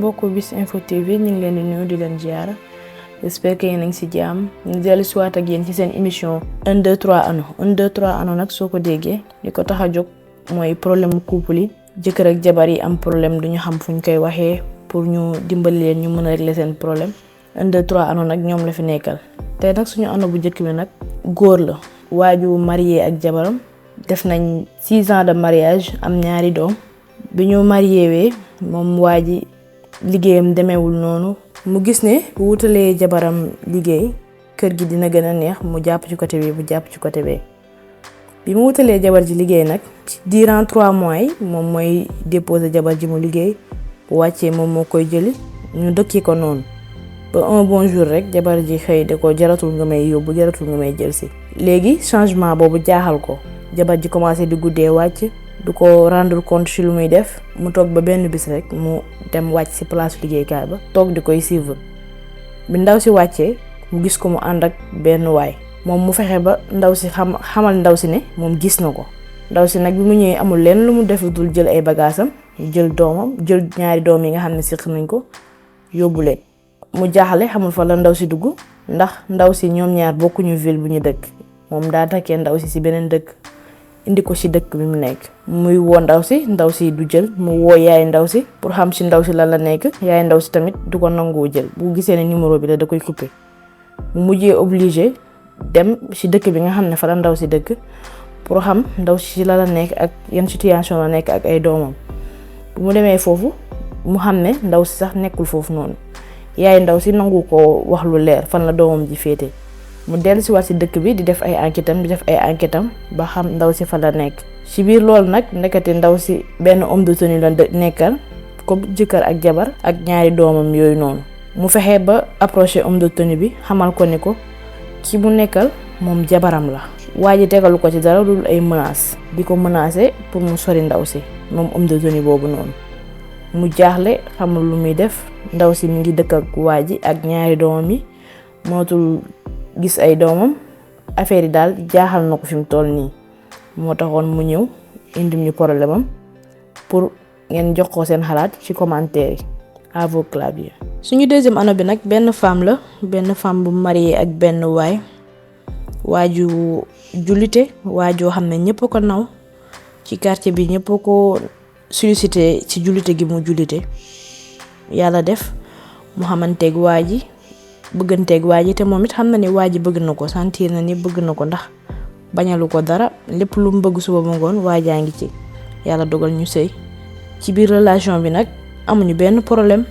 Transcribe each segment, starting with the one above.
mbokku Bis Info TV ñu ngi leen di nuyu di leen ziar j'espère que yéen a ngi si jàmm ñu dellu si waat ak yéen ci seen émission 1 2 3 ano 1 2 3 ano nag soo ko déggee li ko tax a jóg mooy problème couple yi jëkkër ak jabar yi am problème duñu xam fuñ koy waxee pour ñu dimbali leen ñu mën a régler seen problème 1 2 3 ano nag ñoom la fi nekkal tey nag suñu ano bu njëkk bi nag góor la waaju marié ak jabaram def nañ 6 ans de mariage am ñaari doom bi ñu marié wee moom waa ji liggéeyam demeewul noonu mu gis ne bu wutalee jabaram liggéey kër gi dina gën a neex mu jàpp ci côté bi bu jàpp ci côté bi bi mu wutalee jabar ji liggéey nag durant 3 mois yi moom mooy déposer jabar ji mu liggéey bu wàccee moom moo koy jëli ñu dëkkee ko noonu ba un bon jour rek jabar ji xëy de ko jaratul nga may yóbbu jaratul nga may jël si léegi changement boobu jaaxal ko jabar ji commencé di guddee wàcc du ko rendre compte ci lu muy def mu toog ba benn bis rek mu dem wàcc ci place liggéeykaay ba toog di koy suivre bi ndaw si wàccee mu gis ko mu ànd ak benn waay moom mu fexe ba ndaw si xamal ndaw si ne moom gis na ko ndaw si nag bi mu ñëwee amul lenn lu mu def dul jël ay bagaasam jël doomam jël ñaari doom yi nga xam ne siq nañ ko yóbbu leen mu jaaxle xamul fa la ndaw si dugg ndax ndaw si ñoom ñaar bokkuñu ville bu ñu dëkk moom daa takkee ndaw si ci beneen dëkk indi ko ci dëkk bi mu nekk muy woo ndaw si du jël mu woo yaay ndaw si pour xam ci ndaw si lan la nekk yaay ndaw si tamit du ko nangoo jël bu gisee ne numéro bi la da koy couper mu mujjee obligé dem ci dëkk bi nga xam ne fa la ndaw si dëkk pour xam ndaw si la nekk ak yan situation la nekk ak ay doomam bu mu demee foofu mu xam ne ndaw si sax nekkul foofu noonu yaay ndaw si nangu ko wax lu leer fan la doomam ji féete mu dellu si waat si dëkk bi di def ay enquête am ba xam ndaw si fa la nekk ci biir loolu nag nekkati ndaw si benn homme de tenue la nekkal comme jëkkër ak jabar ak ñaari doomam yooyu noonu mu fexe ba approché homme de tenue bi xamal ko ne ko ki mu nekkal moom jabaram la waa ji tegalu ko ci dara dul ay menaces di ko menacé pour mu sori ndaw si moom homme de tenue boobu noonu mu jaaxle xamul lu muy def ndaw si mu ngi dëkk ak waa ji ak ñaari doomam yi mootul gis ay doomam affaire yi daal jaaxal na ko fi mu toll nii moo taxoon mu ñëw indi ñu problème am pour ngeen jox ko seen xalaat ci commentaire yi à vos claviers. suñu deuxième ano bi nag benn femme bu mariée ak benn waaju jullite waajoo xam ne ñëpp ko naw ci quartier bi ñëpp ko sollicité ci jullite gi mu jullite yàlla def mu xamanteeg waa ji bëgganteeg waa ji te moom it xam na ni waa ji bëgg na ko sentir na ni bëgg na ko ndax bañalu ko dara lépp lu mu bëgg suba ba ngoon waa jaa ngi ci yàlla dogal ñu sëy ci biir relation bi nag amuñu benn problème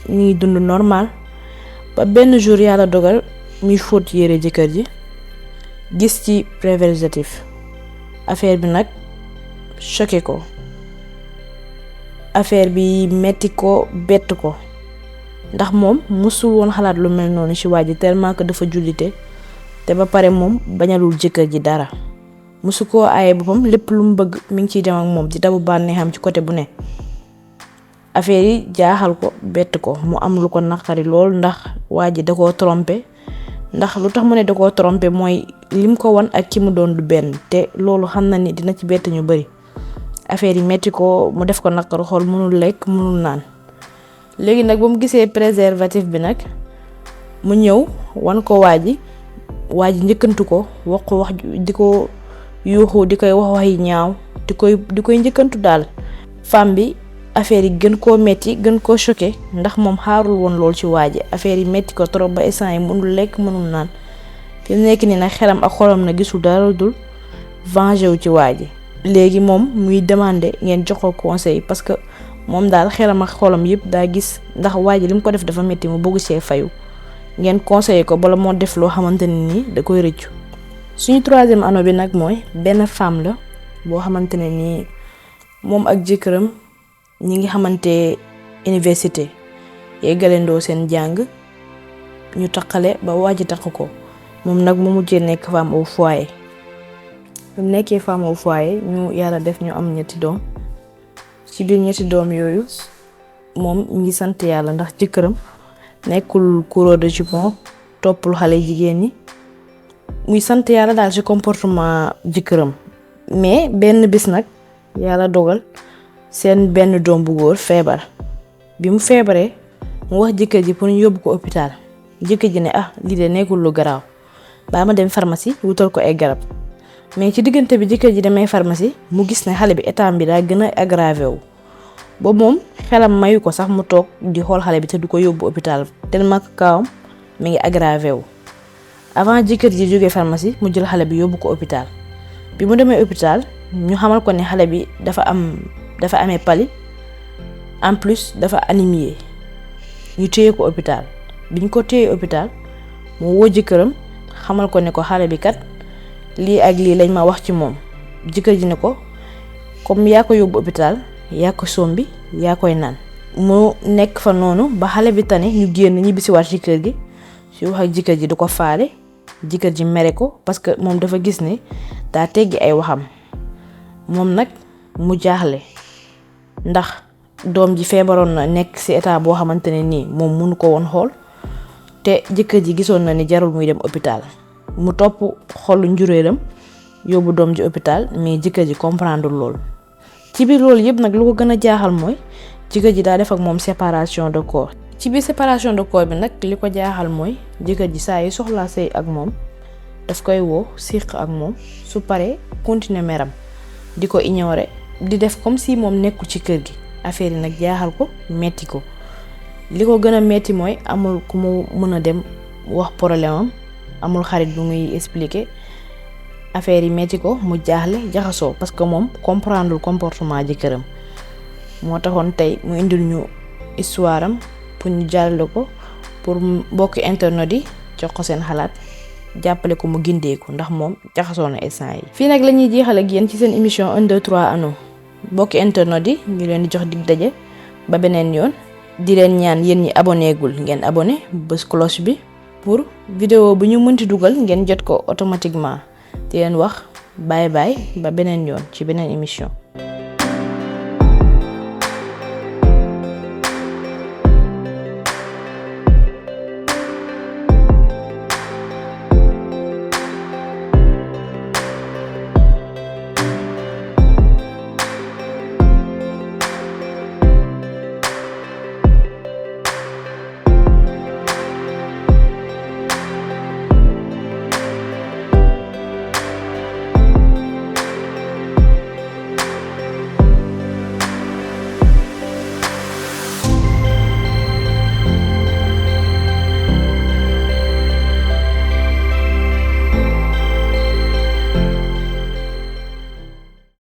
ñu ngi dund normal ba benn jour yàlla dogal muy fóot yére jëkkër ji gis ci préservatif affaire bi nag choqué ko affaire bi metti ko bett ko ndax moom musul woon xalaat lu mel noonu ci waa ji tellement que dafa jullite te ba pare moom bañalul jëkkër ji dara musu koo aaye boppam lépp lu mu bëgg mi ngi ciy dem ak moom di dabu bànneexam ci côté bu ne affaire yi jaaxal ko bett ko mu am lu ko naqari lool ndax waa ji da koo trompé ndax lu tax mu ne da koo trompé mooy lim ko wan ak ki mu doon du benn te loolu xam na ni dina ci bett ñu bari affaire yi metti ko mu def ko naqaru xool mënul lekk mënul naan léegi nag ba mu gisee préservatif bi nag mu ñëw wan ko waa ji njëkkantu ko wax di ko yuuxu di koy wax yi ñaaw di koy njëkkantu daal femme bi affaire yi gën koo metti gën koo choqué ndax moom xaarul woon lool ci waa ji affaire yi metti ko trop ba instant yi mënul lekk mënul naan fi mu nekk nii nag xelam ak xolam na gisul dara dul venger wu ci waa ji léegi moom muy demander ngeen jox ko conseil parce que moom daal xelam ak xolam yëpp daa gis ndax waa ji li mu ko def dafa metti mu bëgg see fayu ngeen conseiller ko bala moo def loo xamante ne nii da koy rëccu. suñu troisième ano bi nag mooy benn femme la boo xamante ne nii moom ak jëkkëram ñi ngi xamante université yeggalendoo seen jàng ñu taqale ba waa ji taq ko moom nag mu mujjee nekk femme au foyer mu nekkee femme au foyer ñu yàlla def ñu am 2 doom ci biir 2 doom yooyu moom ngi sant yàlla ndax jëkkëram nekkul coureur de jupon toppul xale jigéen ñi muy sant yàlla daal ci comportement jëkkëram mais benn bis nag yàlla dogal seen benn doom bu góor feebar bi mu feebaree mu wax jëkkër ji pour ñu yóbbu ko hôpital jëkkër ji ne lii de nekkul lu garaaw baa ma dem pharmacie wutal ko ay garab mais ci diggante bi jëkkër ji demee pharmacie mu gis ne xale bi état bi daa gën a aggravé wu ba moom xelam mayu ko sax mu toog di xool xale bi te du ko yóbbu hôpital tellement que kaawam mi ngi aggravé wu avant jëkkër ji jógee pharmacie mu jël xale bi yóbbu ko hôpital bi mu demee hôpital ñu xamal ko ne xale bi dafa amee pali en plus dafa anémie ñu téye ko hôpital biñ ko téye hôpital mu woo jëkkëram xamal ko ne ko xale bi kat lii ak lii lañ ma wax ci moom jëkkër ji ne ko comme yaa ko yóbbu hôpital yaa ko sombi yaa koy naan mu nekk fa noonu ba xale bi tane ñu génn ñibbisiwaat ci kër gi su wax ak jëkkër ji du ko faale jëkkër ji mere ko parce que moom dafa gis ne daa teggi ay waxam moom nag mu jaaxle ndax doom ji feebaroon na nekk ci état boo xamante ne nii moom mënu ko woon xool te jëkkër ji gisoon na ni jarul muy dem hôpital mu topp xolu njuréelam yóbbu doom ji hôpital mais jëkkër ji comprendre lool ci biir loolu yëpp nag lu ko gën a jaaxal mooy jëkkër ji daa def ak moom séparation de corps ci biir séparation de corps bi nag li ko jaaxal mooy jëkkër ji saa yi soxlaa sëy ak moom daf koy woo siq ak moom su paree continuer meram di ko ignorer di def comme si moom nekku ci kër gi affaire yi nag jaaxal ko metti ko li ko gën a metti mooy amul ku mu mën a dem wax problème am amul xarit bu muy expliquer affaire yi metti ko mu jaaxle jaxasoo parce que moom comprendre comportement jëkkëram moo taxoon tey mu indil ñu histoire am pour ñu jàllale ko pour mbokk internet yi jox ko seen xalaat jàppale ko mu gindeeku ndax moom jaxasoo na instant yi. fii nag la ñuy jeexal ak yéen ci seen émission 1 2 3 Ano mbokk internet yi ñu leen di jox dig daje ba beneen yoon di leen ñaan yéen ñi abonné gul ngeen abonné bës cloche bi pour vidéo bu ñu mënti dugal ngeen jot ko automatiquement di leen wax bye bye ba beneen yoon ci beneen émission.